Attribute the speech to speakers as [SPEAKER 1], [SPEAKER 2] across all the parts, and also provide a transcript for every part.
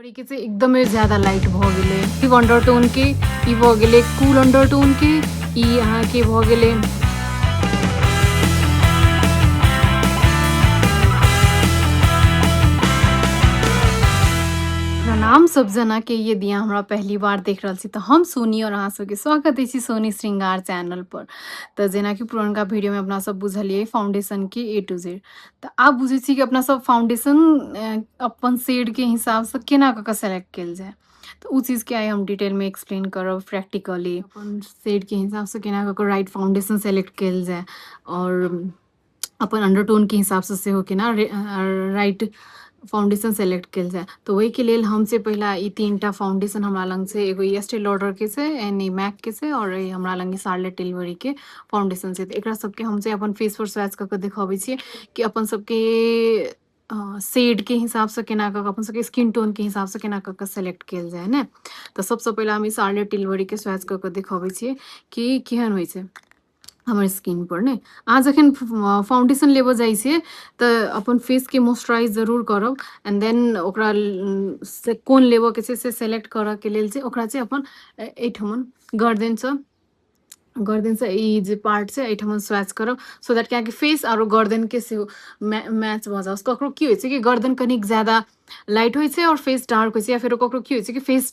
[SPEAKER 1] के चाहिँ एकदमै ज्यादा लाइट भऽ गेलै। ई अंडरटोनके ई भऽ गेलै, कूल अंडरटोनके ई अहाँके भऽ गेलै। प्रणाम सब जना के, यदि अहाँ हमरा पहली बार देख रहल छी तऽ हम सोनी और अहाँ सबके स्वागत अछि सोनी श्रृंगार चैनल पर। तऽ जेनाकि पुरनका वीडियो में अपना सब बुझलियै फाउंडेशन के ए टू जेड, तऽ आब बुझै छी कि अपना सब फाउंडेशन अपन शेडके हिसाबसँ केना कऽ कऽ सेलेक्ट कयल जाय। तऽ ओ चीजके आइ हम डिटेलमे एक्सप्लेन करब, प्रैक्टिकली अपन शेडके हिसाबसँ केना कऽ कऽ राइट फाउंडेशन सेलेक्ट कयल जाय और अपन अंडरटोनके हिसाबसँ सेहो केना राइट फाउंडेशन सेलेक्ट कयल जाय। तऽ ओहिके लेल हम से पहिला ई तीनटा फाउंडेशन हमरा लग छै, एगो ई एस्टे लॉडरके छै, एंड ई मैकके छै, और ई हमरा लग शार्लेट टिलबरीके फाउंडेशन छै। तऽ एकरा सबके हम से अपन फेस पर स्वैच कऽ कऽ देखबै छियै कि अपन सबके शेडके हिसाबसँ केना कऽ कऽ, अपन सबके स्किन टोनके हिसाबसँ केना कऽ कऽ सेलेक्ट कयल जाय ने। तऽ सबसँ पहिला हम ई शार्लेट टिलबरीके स्वैच कऽ कऽ देखबै छियै कि केहन होइ छै हमर स्किन पर ने। अहाँ जखन फाउंडेशन लेबऽ जाइ छियै तऽ अपन फेसके मॉइस्चराइज जरूर करब, एंड then ओकरा से कोन लेबऽके छै से सेलेक्ट करऽके लेल छै ओकरा चाहिँ अपन एहिठमन गर्दनसँ ई जे पार्ट छै एहिठमन स्वैच करब, सो that कि अहाँके फेस आरो गर्दनके सेहो मैच भऽ जाओ। ककरो की होइ छै कि गर्दन कनिक ज्यादा लाइट होइ छै और फेस डार्क होइ छै, या फेर ककरो की होइ छै कि फेस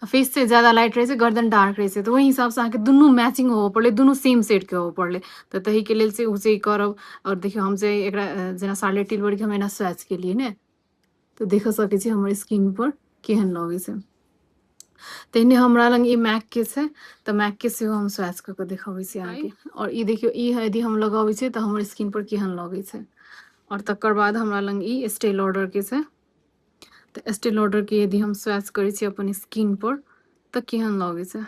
[SPEAKER 1] फेस चाहिँ ज्यादा लाइट रहै छै, गर्दन डार्क रहै छै। तऽ ओहि हिसाबसँ अहाँके दुनू मैचिंग होबऽ पड़लै, दुनू सेम शेडके होबऽ पड़लै। तऽ ताहिके लेल चाहिँ ओ चाहिँ करब। आओर देखियौ, हम चाहिँ एकरा जेना शार्लेट टिलबरीके हम एना स्वैच केलियै ने, तऽ देख सकै छी हमर स्किन पर केहन लगै छै। तेहने हमरा लग ई मैकके छै, तऽ मैकके सेहो हम स्वैच कऽ कऽ देखबै छी अहाँके। आओर ई देखियौ, ई यदि हम लगबै छियै तऽ हमर स्किन पर केहन लगै छै। आओर तकर बाद हमरा लग ई एस्टे लॉडरके छै, तऽ एस्टे लॉडरके यदि हम स्वैच करै छियै अपन स्किन पर तऽ केहन लगै छै।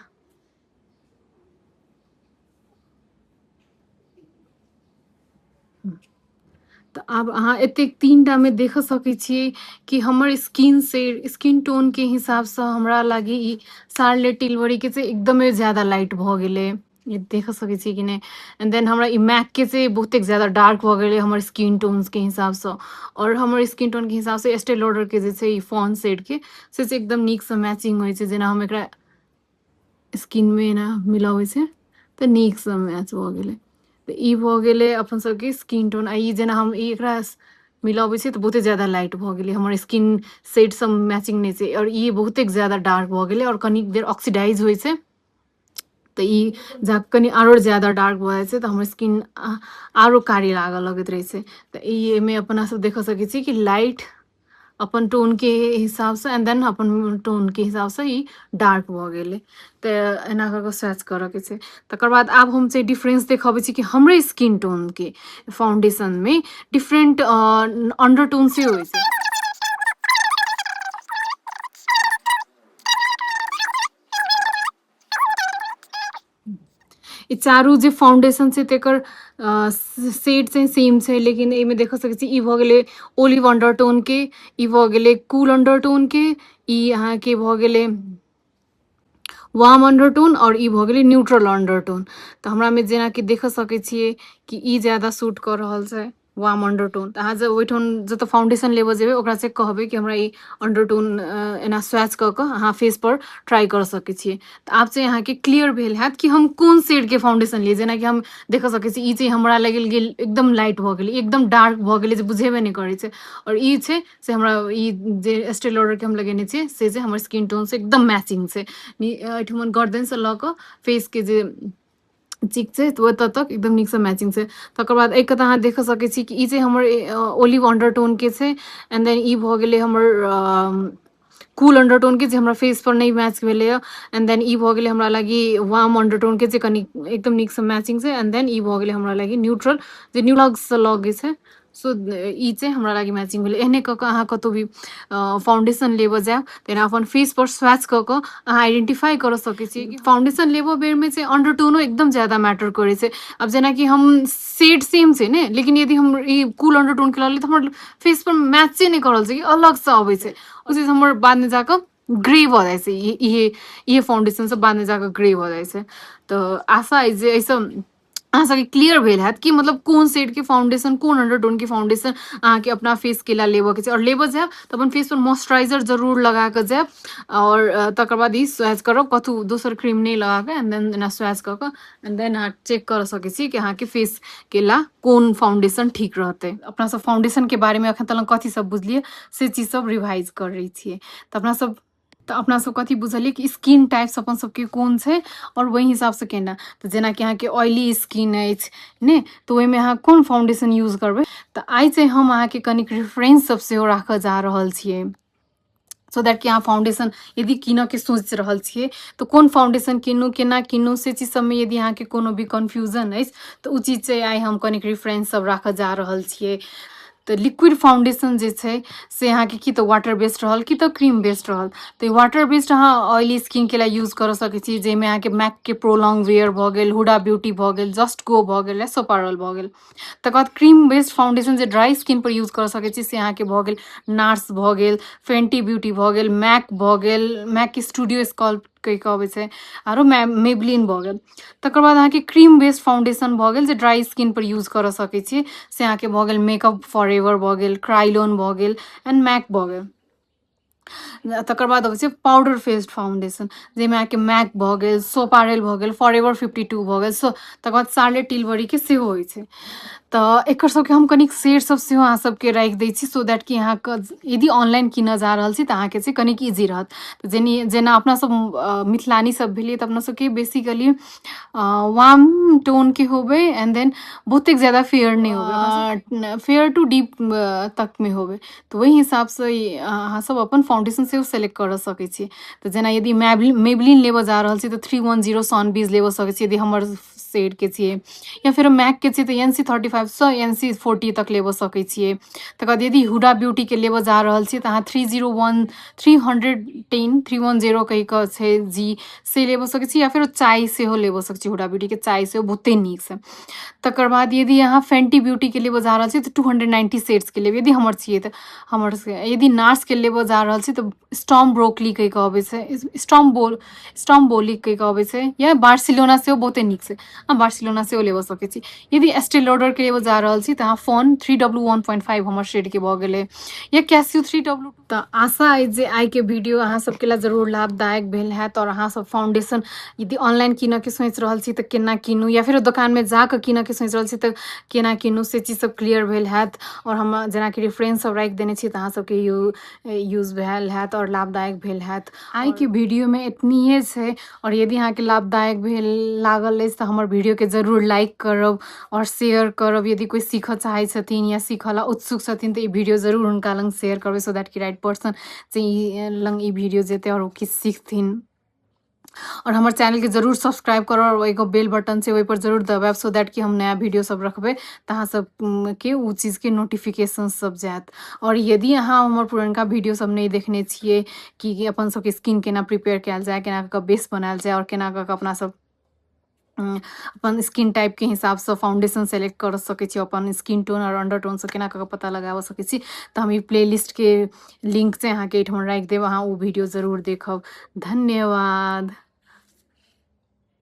[SPEAKER 1] तऽ आब अहाँ एतेक तीनटामे देख सकै छियै कि हमर स्किन से स्किन टोनके हिसाबसँ हमरा लागी ई शार्लेट टिलबरीके चाहिँ एकदमै ज्यादा लाइट भऽ गेलै, ई देख सकै छियै कि नहि। एंड then हमरा ई मैकके चाहिँ बहुतेक ज्यादा डार्क भऽ गेलै हमर स्किन टोन्सके हिसाबसँ, आओर हमर स्किन टोनके हिसाबसँ एस्टे लॉडरके जे छै ई फॉन शेडके से चाहिँ एकदम नीकसँ मैचिंग होइ छै। जेना हम एकरा स्किनमे एना मिलबै छै तऽ नीकसँ मैच भऽ गेलै। तऽ ई भऽ गेलै अपन सबके स्किन टोन। आ ई जेना हम ई एकरा मिलबै छियै तऽ बहुते ज्यादा लाइट भऽ गेलै, हमर स्किन शेड सब मैचिंग नहि छै। आओर ई बहुतेक ज्यादा डार्क भऽ गेलै, आओर कनिक देर ऑक्सीडाइज होइ छै तऽ ई जा कनि आरो ज्यादा डार्क भऽ जाइ छै, तऽ हमर स्किन आरो कारी लागऽ लगैत रहै छै। तऽ ई एहिमे अपना सब देख सकै छी कि लाइट अपन टोनके हिसाबसँ एंड then अपन टोनके हिसाबसँ ई डार्क भऽ गेलै। तऽ एना कऽ कऽ स्वैच करऽके छै। तकर बाद आब हम चाहिँ डिफरेंस देखबै छी कि हमरे स्किन टोनके फाउंडेशनमे डिफरेंट अंडरटोन सेहो होइ छै। ई चारू जे फाउंडेशन छै तेकर शेड चाहिँ सेम छै, लेकिन एहिमे देख सकै छी ई भऽ गेलै ओलिव अंडरटोनके, ई भऽ गेलै कूल अंडरटोनके, ई अहाँके भऽ गेलै वार्म अंडरटोन, और ई भऽ गेलै न्यूट्रल अंडरटोन। तऽ हमरामे जेनाकि देख सकै छियै कि ई ज्यादा सूट कऽ रहल छै वार्म अंडरटोन। तऽ अहाँ जब ओहिठाम जतऽ फाउंडेशन लेबऽ जेबै ओकरा से कहबै कि हमरा ई अंडरटोन एना स्वैच कऽ कऽ अहाँ फेस पर ट्राई कर सकै छियै। तऽ आब चाहिँ अहाँके क्लियर भेल हैत कि हम कोन शेडके फाउंडेशन लियै। जेनाकि हम देख सकै छी ई चाहिँ हमरा लागि गेल एकदम लाइट भऽ गेलै, एकदम डार्क भऽ गेलै जे बुझेबे नहि करै छै। आओर ई छै से हमरा ई जे एस्टे लॉडरके हम लगेने छियै से चाहिँ हमर स्किन टोनसँ एकदम मैचिंग छै। एहिठमन गर्दनसँ लऽ कऽ फेसके जे चिक छै तऽ ओतऽ तक एकदम नीकसँ मैचिंग छै। तकर बाद एहिके तऽ अहाँ देख सकै छी कि ई चाहिँ हमर ओलिव अंडरटोनके छै, एंड then ई भऽ गेलै हमर कूल अंडरटोनके जे हमरा फेस पर नहि मैच भेलैए, एंड then ई भऽ गेलै हमरा लागि वार्म अंडरटोनके जे कनि एकदम नीकसँ मैचिंग छै, एंड then ई भऽ गेलै हमरा लागि न्यूट्रल जे न्यूलगसँ लगै छै। सो ई चाहिँ हमरा लागि मैचिंग भेलै। एहने कऽ कऽ अहाँ कतहु भी फाउंडेशन लेबऽ जायब तऽ एना अपन फेस पर स्वैच कऽ कऽ अहाँ आइडेंटिफाई करऽ सकै छी कि फाउंडेशन लेबऽ बेरमे चाहिँ अंडरटोनो एकदम ज्यादा मैटर करै छै। आब जेनाकि हम शेड सेम छै ने, लेकिन यदि हम ई कूल अंडरटोनके लऽ ली तऽ हमर फेस पर मैचे नहि करल छै कि अलगसँ अबै छै। ओ चीज हमर बादमे जाकऽ ग्रे भऽ जाइ छै, इहे इहे फाउंडेशनसँ बादमे जाकऽ ग्रे भऽ जाइ छै। तऽ आशा अछि जे एहिसँ अहाँ सबके क्लियर भेल हैत कि मतलब कोन शेडके फाउंडेशन, कोन अंडरटोनके फाउंडेशन अहाँके अपना फेसके लए लेबऽके छै। आओर लेबऽ जायब तऽ अपन फेस पर मॉइस्चराइजर जरूर लगा कऽ जायब आओर तकर बाद ई स्वैच करब, कतहु दोसर क्रीम नहि लगा कऽ, एंड देन एना स्वैच कऽ कऽ एंड देन अहाँ चेक कर सकै छी कि अहाँके फेस के ला कोन फाउंडेशन ठीक रहतै। अपना सब फाउंडेशन के बारे में अखन तक कथी सब बुझलियै से चीज सब रिवाइज करै छियै। तऽ अपना सब कथी बुझलियै कि स्किन टाइप्स अपन सबके कोन छै आओर ओहि हिसाबसँ केना। तऽ जेनाकि अहाँके ऑयली स्किन अछि ने, तऽ ओहिमे अहाँ कोन फाउंडेशन यूज करबै। तऽ आइ चाहिँ हम अहाँके कनिक रेफरेंस सब सेहो राखऽ जा रहल छियै, सो that कि अहाँ फाउंडेशन यदि कीनऽके सोचि रहल छियै तऽ कोन फाउंडेशन कीनू, केना कीनू, से चीज सबमे यदि अहाँके कोनो भी कन्फ्यूजन अछि तऽ ओ चीज चाहिँ आइ हम कनिक रेफरेंस सब राखऽ जा रहल छियै। तऽ लिक्विड फाउंडेशन जे छै से अहाँके कि तऽ वाटर बेस्ड रहल, कि तऽ क्रीम बेस्ड रहल। तऽ वाटर बेस्ड अहाँ ऑयली स्किनके लिए यूज कऽ सकै छी, जाहिमे अहाँके मैकके प्रोलॉन्ग वेयर भऽ गेल, हुडा ब्यूटी भऽ गेल, जस्ट गो भऽ गेल या सोपारल भऽ गेल। तकर बाद क्रीम बेस्ड फाउंडेशन जे ड्राई स्किन पर यूज कऽ सकै छी, से अहाँके भऽ गेल नार्स भऽ गेल, फेंटी ब्यूटी भऽ गेल, मैक भऽ गेल, मैक स्टूडियो स्कल्प कहि कऽ अबै छै, आरो मेबलिन भऽ गेल। तकर बाद अहाँके क्रीम बेस्ड फाउंडेशन भऽ गेल जे ड्राई स्किन पर यूज कऽ सकै छी, से अहाँके भऽ गेल मेकअप फॉर एवर भऽ गेल, क्राइलोन भऽ गेल एंड मैक भऽ गेल। तकर बाद अबै छै पाउडर बेस्ड फाउंडेशन, जाहिमे अहाँके मैक भऽ गेल, सोपारेल भऽ गेल, फॉर एवर 52 भऽ गेल, सो तकर बाद शार्लेट टिलबरीके सेहो होइ छै। तऽ एकर सबके हम कनिक शेड सब सेहो अहाँ सबके राखि दै छी, सो that कि अहाँके यदि ऑनलाइन कीनऽ जा रहल छी तऽ अहाँके से कनिक इजी रहत। तऽ जेना अपना सब मिथिलानी सब भेलियै तऽ अपना सबके बेसिकली वार्म टोनके होबै एंड then बहुतेक ज्यादा फेयर नहि होबै, फेयर टू डीप तकमे होबै। तऽ ओहि हिसाबसँ अहाँ सब अपन फाउंडेशन सेहो सेलेक्ट कऽ सकै छी। तऽ जेना यदि मेबलिन लेबऽ जा रहल छी तऽ 310 सन बीज लेबऽ सकै छी यदि हमर शेडके छियै, या फेर मैकके छियै तऽ एनसी 35सँ एनसी 40 तक लेबऽ सकै छियै। तकर बाद यदि हुडा ब्यूटीके लेबऽ जा रहल छी तऽ अहाँ 301, 310, 310 कहि कऽ छै जी, से लेबऽ सकै छी, या फेर चाय सेहो लेबऽ सकै छी। हुडा ब्यूटीके चाय सेहो बहुते नीक छै। तकर बाद यदि अहाँ फेंटी ब्यूटीके लेबऽ जा रहल छी तऽ 290 शेड्सके लेब यदि हमर छियै तऽ हमर सबके। यदि नार्सके लेबऽ जा रहल छी तऽ स्टॉम ब्रोकली कहि कऽ अबै छै, स्टॉम बोली कहि कऽ अबै छै, या बार्सिलोना सेहो बहुते नीक छै, अहाँ बार्सिलोना सेहो लेबऽ सकै छी। यदि एस्टे लोडरके लेबऽ जा रहल छी तऽ अहाँ फॉन 3W 1.5 हमर शेडके भऽ गेलै या कैसियो 3W। तऽ आशा अछि जे आइके वीडियो अहाँ सबके लिए जरूर लाभदायक भेल हैत आओर अहाँ सब फाउंडेशन यदि ऑनलाइन कीनऽके सोचि रहल छी तऽ केना कीनू, या फेर दोकानमे जाकऽ कीनऽके सोचि रहल छी तऽ केना कीनू, से चीज सब क्लियर भेल हैत। आओर हम जेनाकि रेफरेंस सब राखि देने छी तऽ अहाँ सबके यूज भेल हैत आओर लाभदायक भेल हैत। आइके वीडियोमे एतनिए छै। आओर यदि अहाँके लाभदायक भेल लागल अछि तऽ हमर वीडियोके जरूर लाइक करब आओर शेयर करब। यदि कोइ सीखऽ चाहै छथिन या सीखऽ ला उत्सुक छथिन तऽ ई वीडियो जरूर हुनका लग शेयर करबै, सो that कि राइट पर्सन से ई लग ई वीडियो जेतै आओर ओ किछु सीखथिन। आओर हमर चैनलके जरूर सब्सक्राइब करब आओर एगो बेल बटन छै, ओहिपर जरूर दबायब, सो that कि हम नया वीडियो सब रखबै तऽ अहाँ सबके ओ चीजके नोटिफिकेशन सब जायत। आओर यदि अहाँ हमर पुरनका वीडियो सब नहि देखने छियै कि अपन सबके स्किन केना प्रिपेयर कयल जाय, केना कऽ बेस बनायल जाय आओर केना कऽ अपना सब अपन स्किन टाइपके हिसाबसँ फाउंडेशन सेलेक्ट कर सकै छी, अपन स्किन टोन आओर अंडर टोनसँ केना कऽ पता लगाबऽ सकै छी, तऽ हम ई प्लेलिस्टके लिंक चाहिँ अहाँके एहिठाम राखि देब, अहाँ ओ वीडियो जरूर देखब। धन्यवाद।